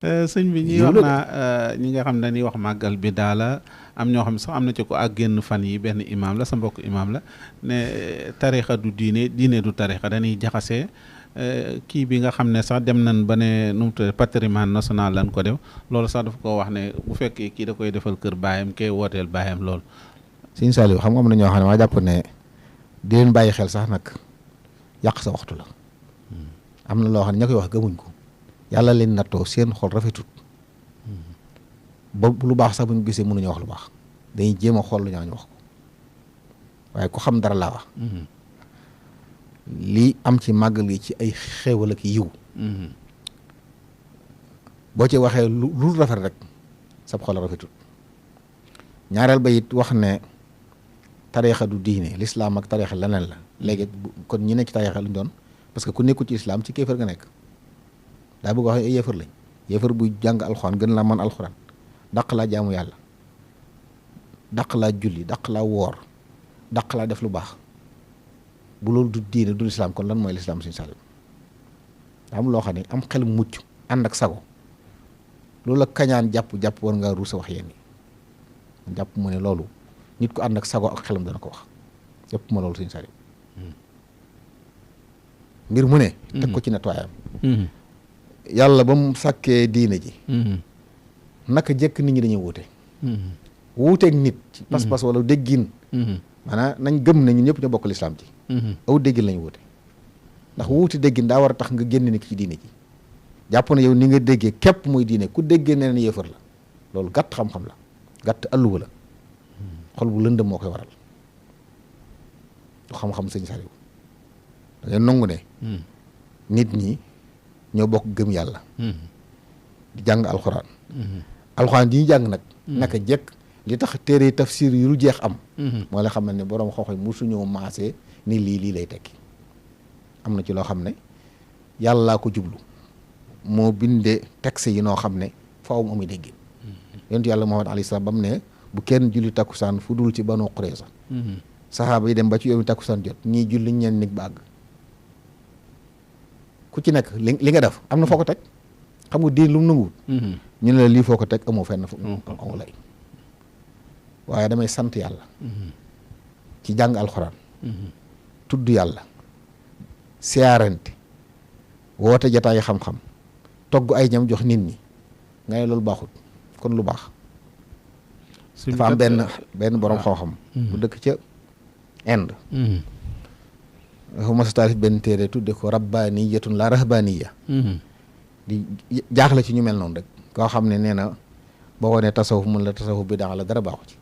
sëñ bi ñi wax naa ñi nga xam ne dañuy wax màggal bi daala am ñoo xam sax am na ci ko ak génn fan yi benn imaam la sa mbokk imaam la ne tarixa du diine diine du tarixa dañuy jaxasee kii bi nga xam ne sax dem nañ ba ne nu mu tudd patrimoine national lañ ko def loolu sax dafa ko wax ne bu fekkee kii da koy defal kër baayam kay wooteel baayam loolu. Sëñ Saliou xam nga am na ñoo xam ne maa jàpp ne di leen bàyyi xel sax nag yàq sa waxtu la. am na loo xam ne ña koy wax gëmuñ ko. yàlla leen nattoo seen xol rafetut ba lu baax sax bu ñu gisee mënuñu wax lu baax dañuy jéem a xool lu ñaaw ñu wax ko waaye ku xam dara laa wax. lii am ci màggal gi ci ay xéewal ak yiw. boo ci waxee lu rafet rek sab xol rafetut ñaareel ba it wax ne tariixa du diine lislaam ak tariixa leneen la léegi kon ñi nekk ci tariixa luñ doon parce que ku nekkul ci lislaam ci kéefër nga nekk. daa bëgg wax ay yéefar lañ yéefar buy jàng alxuraan gën laa mën alxuraan dàq laa jaamu yàlla dàq laa julli dàq laa woor dàq laa def lu baax bu loolu du diine du lislaam kon lan mooy lislaam Sëñ Saliou daa am loo xam ne am xel mucc ànd ak sago loolu la kañaan jàpp war ngaa ruusa wax yéen ñi jàpp mu ne loolu nit ku ànd ak sago ak xelam dana ko wax jàpp ma loolu Sëñ Saliou mbir mu ne teg ko ci nettoyam yàlla ba mu sàkkee diine ji naka jëkk nit ñi dañuy wuute wuuteeg nit ci pas-pas wala déggin maanaam nañ gëm ne ñun ñëpp ñoo bokk lislaam ji aw déggin lañu wuute ndax wuuti déggin daa war a tax nga génn nit ci diine ji jàpp ne yow ni nga déggee képp muy diine ku déggee neneen yéefar la loolu gàtt xam-xam la gàtt alluwa la xol bu lëndëm moo koy waral du xam-xam Sëñ Saliou da ngay nangu ne nit ñi ñoo bokk gëm yàlla di jàng alxuraan alxuraan di ñu jàng nag naka jekk li tax téere tafsir yu lu jeex am moo la xam ne boroom xoox yi musuñoo maasee ni lii lay tekki am na ci loo xam ne yàllaa ko jublu moo bindee texte yi noo xam ne faaw mu amuy déggin yonent yàlla Muhammad alayhi salaam ba mu ne bu kenn julli takkusaan fu dul ci Banu Qurayza saxaaba yi dem ba ci yow mi takkusaan jot ñii julli ñeen nit ba àgg ku ci nekk li nga def am na foo ko teg xam nga diin lu mu nanguwut ñu ne la lii foo ko teg amoo fenn amu lay waaye damay sant yàlla ci jàng alxuraan tudd yàlla siyaarante woote jataay xam-xam togg ay ñam jox nit ñi nga ne loolu baaxut kon lu baax dafa am benn borom xam-xam bu dëkk ca Inde dafa mas a taalif benn téere tudde ko rabbaaniyatun la rahbaaniya di jaaxle ci ñu mel noonu rek koo xam ne nee na boo wonee tasawuf mun la tasawuf bi daa la dara baaxu ci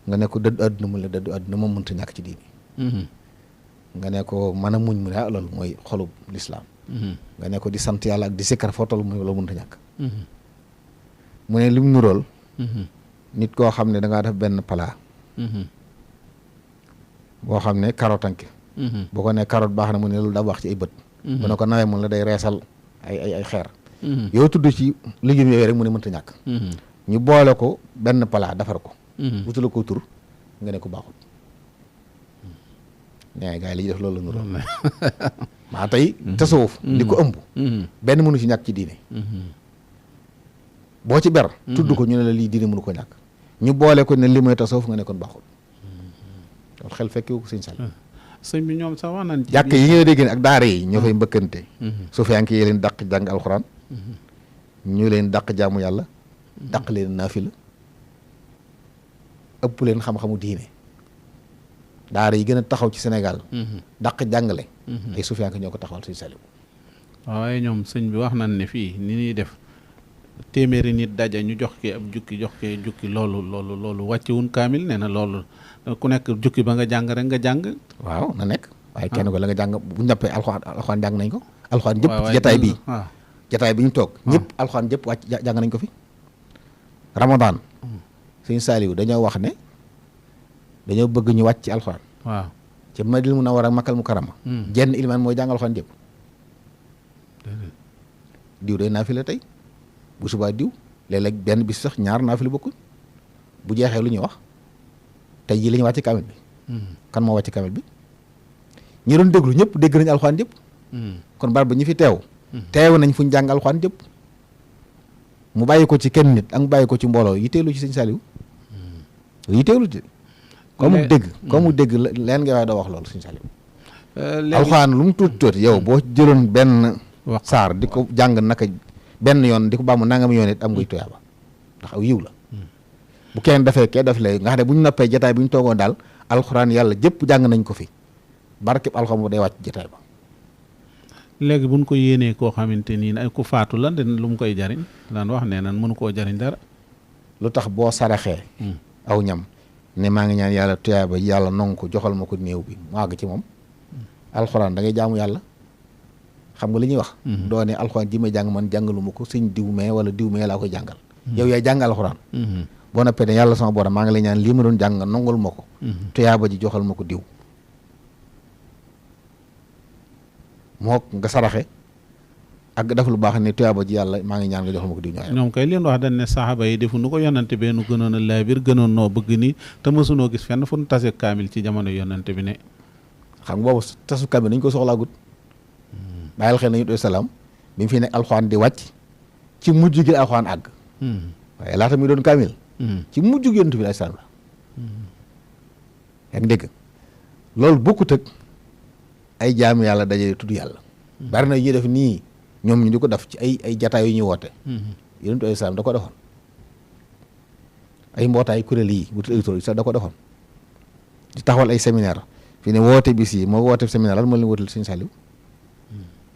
nga ne ko dëddu àdduna mun la dëddu àdduna moom mënta ñàkk ci diini nga ne ko mën a muñ mu ne loolu mooy xolub lislaam nga ne ko di sant yàlla ak di sikkar foo toll mu ne loolu mënta ñàkk mu ne lim nurool nit koo xam ne dangaa def benn palaa boo xam ne karotanke boo ko ne carotte baax na mu ne loolu daa baax ci ay bët bu ne ko nawee mun la day reesal ay xeer yow tudd ci légumes yooyu rek mu ne mënta ñàkk ñu boole ko benn palaa defar ko wutula ko tur nga ne ko baaxul ñaay gars yi li ñuy def loolu la nuru maa tey tasawuf di ko ëmb benn mënu ci ñàkk ci diine boo ci ber tudd ko ñu ne la lii diine mënu ko ñàkk ñu boole ko ne li mooy tasawuf nga ne kon baaxul loolu xel fekkewu ko Sëñ Saliou sëñ bi ñoom sax wax nañ ci jàkk yi ngay dégg ne ak daara yi ñoo fay mbëkkante sufiyanke yi leen dàq jàng alxuraan ñu leen dàq jaamu yàlla dàq leen naafila ëpp leen xam-xamu diine daara yi gën a taxaw ci Sénégal dàq jàngale ay sufiyanke ñoo ko taxawal Sëñ Saliou waaye ñoom sëñ bi wax nañ ne fii ni ñuy def téeméeri nit daja ñu jox kee ab jukki jox kee jukki loolu wàccewun kaamil nee na loolu ku nekk jukki ba nga jàng rek nga jàng waaw na nekk waaye kenn ko la nga jàng bu ñàppee alxuraan jàng nañ ko alxuraan jëpp ci jataay bii jataay bi ñu toog ñëpp alxuraan jëpp wàcc jàng nañ ko fi Ramadan Sëñ Saliou dañoo wax ne dañoo bëgg ñu wàcc ci alxuraan waaw ci Madina Munawwara Makkal Mukarrama jenn ilimaan mooy jàng alxuraan jëpp diw day naafila tey bu subaa diw léeg-léeg benn bis sax ñaar naafila bokkuñ bu jeexee lu ñuy wax tey jii la ñu wàcc kaamil bi kan moo wàcc kaamil bi ñi doon déglu ñëpp dégg nañ alxuraan jëpp kon baat ba ñi fi teew nañ fu ñu jàng alxuraan jëpp mu bàyyi ko ci kenn nit ak mu bàyyi ko ci mbooloo yitteelu ci sëñ Saliou yitteelu ci comme mu dégg leen ngay waaye doo wax loolu sëñ Saliou alxuraan lu mu tuuti yow boo jëloon benn saar di ko jàng naka benn yoon di ko baamu nangam yoon it am ngay tuyaaba ndax aw yiw la bu kenn defee kee def lay nga xam ne bu ñu noppee jataay bu ñu toogoon daal alxuraan yàlla jëpp jàng nañ ko fi barkeb alxuraan bu day wàcc jataay ba léegi buñ ko yéenee koo xamante nii ay ku faatu la den lu mu koy jariñ daan wax ne nan mënu koo jariñ dara lu tax boo saraxee aw ñam ne maa ngi ñaan yàlla tuyaaba yàlla nong ko joxal ma ko néew bi mu àgg ci moom alxuraan da ngay jaamu yàlla xam nga li ñuy wax doo ne alxuraan ji may jàng man jàngalu ma ko sëñ diw mee wala diw mee laa koy jàngal yow yaay jàng alxuraan boo noppee ne yàlla sama borom maa ngi lay ñaan lii ma doon jàng nongul ma ko tuyaaba ji joxal ma ko diw moo nga saraxe ak def lu baax ne tuyaaba ji yàlla maa ngi ñaan nga joxal ma ko diw ñoom kay leen wax dañ ne saxaaba yi defu nu ko yonante bee nu gënoon a laabir gënoon noo bëgg nii te mësunoo gis fenn fu nu tase kaamil ci jamono yonante bi ne xam nga boobu tasu kaamil nañ ko soxlaagut bàyyil xel nañu doy salaam bi mu fi nekk alxuraan di wàcc ci mujj gi alxuraan àgg waaye laata muy doon kaamil ci mujj gi yonent bi ay salaam la yaa ngi dégg loolu bokkut ak ay jaam yàlla dajale tudd yàlla bari na ñuy def nii ñoom ñu di ko def ci ay jataay yu ñuy woote yonent bi ay salaam da ko defoon ay mbootaay kuréel yi wutul électro yi sax da ko defoon di taxawal ay séminaire fii ne woote bis yi moo woote séminaire lan moo leen wootal Sëñ Saliou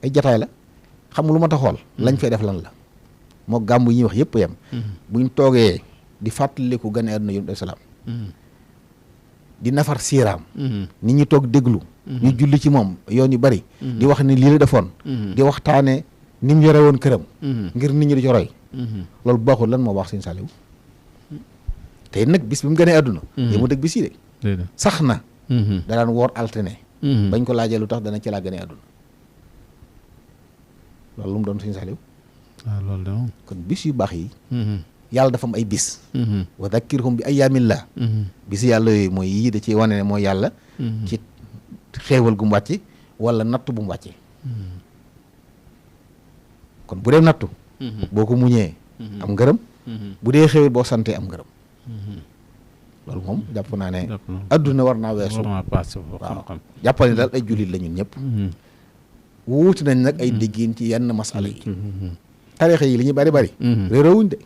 ay jataay la xam nga lu ma taxool lañ fay def lan la moo gàmb yi ñuy wax yëpp yem buñ toogee di fàttaliku gane àdduna yonent bi salaam di nafar siiraam nit ñi toog déglu ñu julli ci moom yoon yu bari di wax ni lii la defoon di waxtaane ni mu yore woon këram ngir nit ñi di ci roy loolu baaxul lan moo wax Sëñ Saliou tey nag bis bi mu gënee àdduna yému dëgg bis yi de sax na da daan woor altine bañ ko laajee lu tax dana ci laa gënee àdduna loolu lu mu doon Sëñ Saliou waaw loolu de moom kon bis yu baax yi yàlla dafa am ay bis wa dakkirhum bi ayyaamillah bis yàlla yooyu mooy yii da ci wane ne mooy yàlla ci xéewal gu mu wàcce wala nattu bu mu wàcce kon bu dee nattu boo ko muñee am ngërëm bu dee xéewal boo santee am ngërëm loolu moom jàpp naa ne adduna war naa weesu waaw jàppal ne daal ay jullit la ñun ñëpp wuuti nañ nag ay diggiin ci yenn masala yi tarixa yi li ñu bari bari réerawuñ de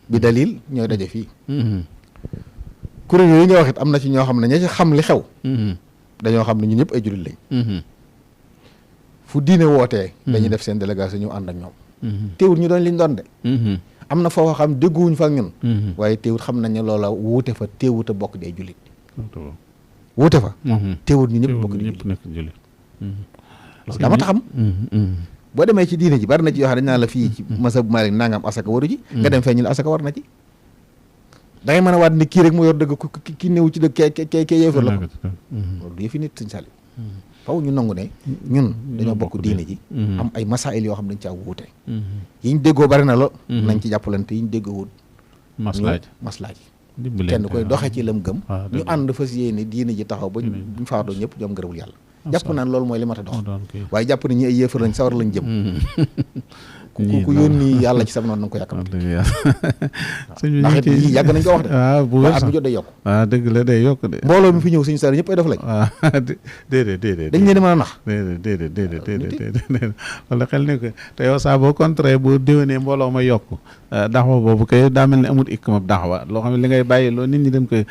bi dalil ñooy daje fii kuréel yooyu nga wax it am na ci ñoo xam ne ña ci xam li xew dañoo xam ne ñun ñëpp ay jullit lañ fu diine wootee dañuy def seen délégation ñu ànd ak ñoom teewul ñu doon liñ doon de am na foo xam dégguwuñ fa ak ñun waaye teewut xam nañ ne loola wuute fa teewut a bokk di ay jullit wuute fa teewut ñu ñëpp bokk di jullit loolu dama taxam boo demee ci diine ji bari na ci yoo xam ne dañ naan la fii ci masab Maalik nangam asaka waru ji nga dem fee ñu la asaka war na ci da ngay mën a waat ni kii rek mu yor dëgg ki néew ci dëgg ke yéefar la ko loolu du yëfi nit Sëñ Saliou faw ñu nangu ne ñun dañoo bokk diine ji am ay masaayil yoo xam dañ caa wuute yi ñu déggoo bari na lo nañ ci jàppalante yi ñu déggoowut maslaaj kenn koy doxee ci lam gëm ñu ànd fas yéene diine ji taxaw ba ñu faatoo ñëpp ñoom ngërëmul yàlla jàpp naan loolu mooy li mat a dox waaye jàpp ne ñi ay yéefar lañ sawar lañ jëm ku yónni yàlla ci sama noonu na nga ko yàkkam ndax it yii yàgg nañ ko wax de waaw bu at mi jot day yokk waaw dëgg la day yokk de mbooloo mi fi ñëw Sëñ Saliou ñëpp ay def lañ waaw déedéet dañ leen di mën a nax déedéet wala xel ne ko te yow saa boo contraire boo déwénee mbooloo ma yokk daxwa boobu kay daa mel ne amul ikk ma daxwa loo xam ne li ngay bàyyi loo nit ñi dem koy